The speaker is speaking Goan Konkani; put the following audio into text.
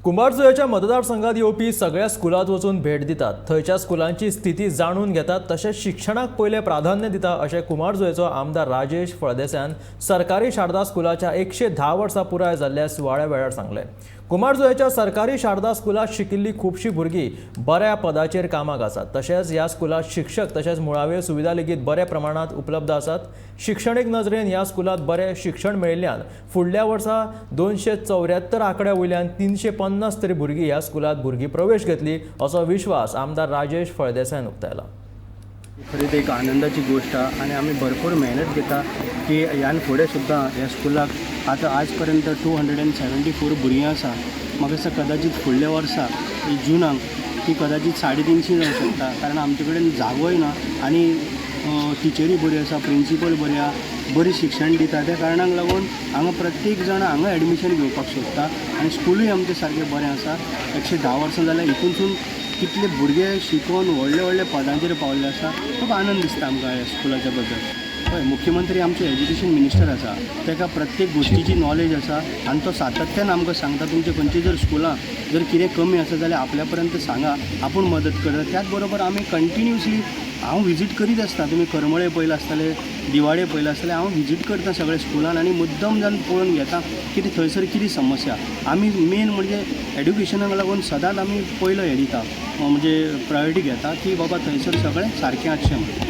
कुंभारजुवेच्या मतदारसंघात येवपी सगळ्या स्कुलांत वचून भेट दितात, थंयच्या स्कुलांची स्थिती जाणून घेतात, तशेंच शिक्षणाक पयलें प्राधान्य दिता अशें कुंभारजुवेचो आमदार राजेश फळदेसायान सरकारी शारदा स्कुलाच्या 110 वर्सां पुराय जाल्ल्या सुवाळ्या वेळार सांगलें. कुंभारजुवेच्या सरकारी शारदा स्कुलांत शिकिल्लीं खुबशीं भुरगीं बऱ्या पदाचेर कामाक आसात. तशेंच ह्या स्कुलांत शिक्षक तशेंच मुळाव्यो सुविधा लेगीत बऱ्या प्रमाणांत उपलब्ध आसात. शिक्षणीक नजरेन ह्या स्कुलांत बरें शिक्षण मेळिल्ल्यान फुडल्या वर्सा 274 आंकड्या वयल्यान 350 तरी भुरगीं ह्या स्कुलांत भुरगीं प्रवेश घेतली असो विश्वास आमदार राजेश फळदेसायान उक्तायला. खरीच एक आनंदाची गोष्ट आहा आनी आमी भरपूर मेहनत घेता की ह्यान फुडें सुद्दां ह्या स्कुलाक आतां आज पर्यंत 274 भुरगीं आसा. म्हाका दिसता कदाचीत फुडल्या वर्सा जुनाक ती कदाचीत 350 जावंक शकता, कारण आमचे कडेन जागोय ना आनी टिचरी बऱ्यो आसा, प्रिंसिपल बरी आहा, बरी शिक्षण दिता. त्या कारणाक लागून हांगा प्रत्येक जाण हांगा एडमिशन घेवपाक सोदता आनी स्कुलूय आमचें सारकें बरें आसा. 110 वर्सां जाल्यार हितूनसून कितले भुरगे शिकोवन व्हडले व्हडले पदांचेर पावल्ले आसा. खूब आनंद दिसता आमकां ह्या स्कुलाच्या बद्दल. हय, मुख्यमंत्री आमचे एज्युकेशन मिनिस्टर आसा, ताका प्रत्येक गोश्टीची नॉलेज आसा आनी तो सातत्यान आमकां सांगता तुमचे खंयची जर स्कुलां जर कितें कमी आसा जाल्यार आपल्या पर्यंत सांगा, आपूण मदत करता. त्याच बरोबर आमी कंटिन्युअसली हांव विजीट करीत आसता. तुमी करमळे पळयलां आसतलें, दिवाडे पळयलां आसतलें, हांव विजीट करता सगळ्या स्कुलान आनी मुद्दम जावन पळोवन घेता कितें थंयसर कितें समस्या. आमी मेन म्हणजे एड्युकेशनाक लागून सदांच आमी पयलो हें दिता, म्हणजे प्रायोरिटी घेता की बाबा थंयसर सगळें सारकें आसचें म्हणून.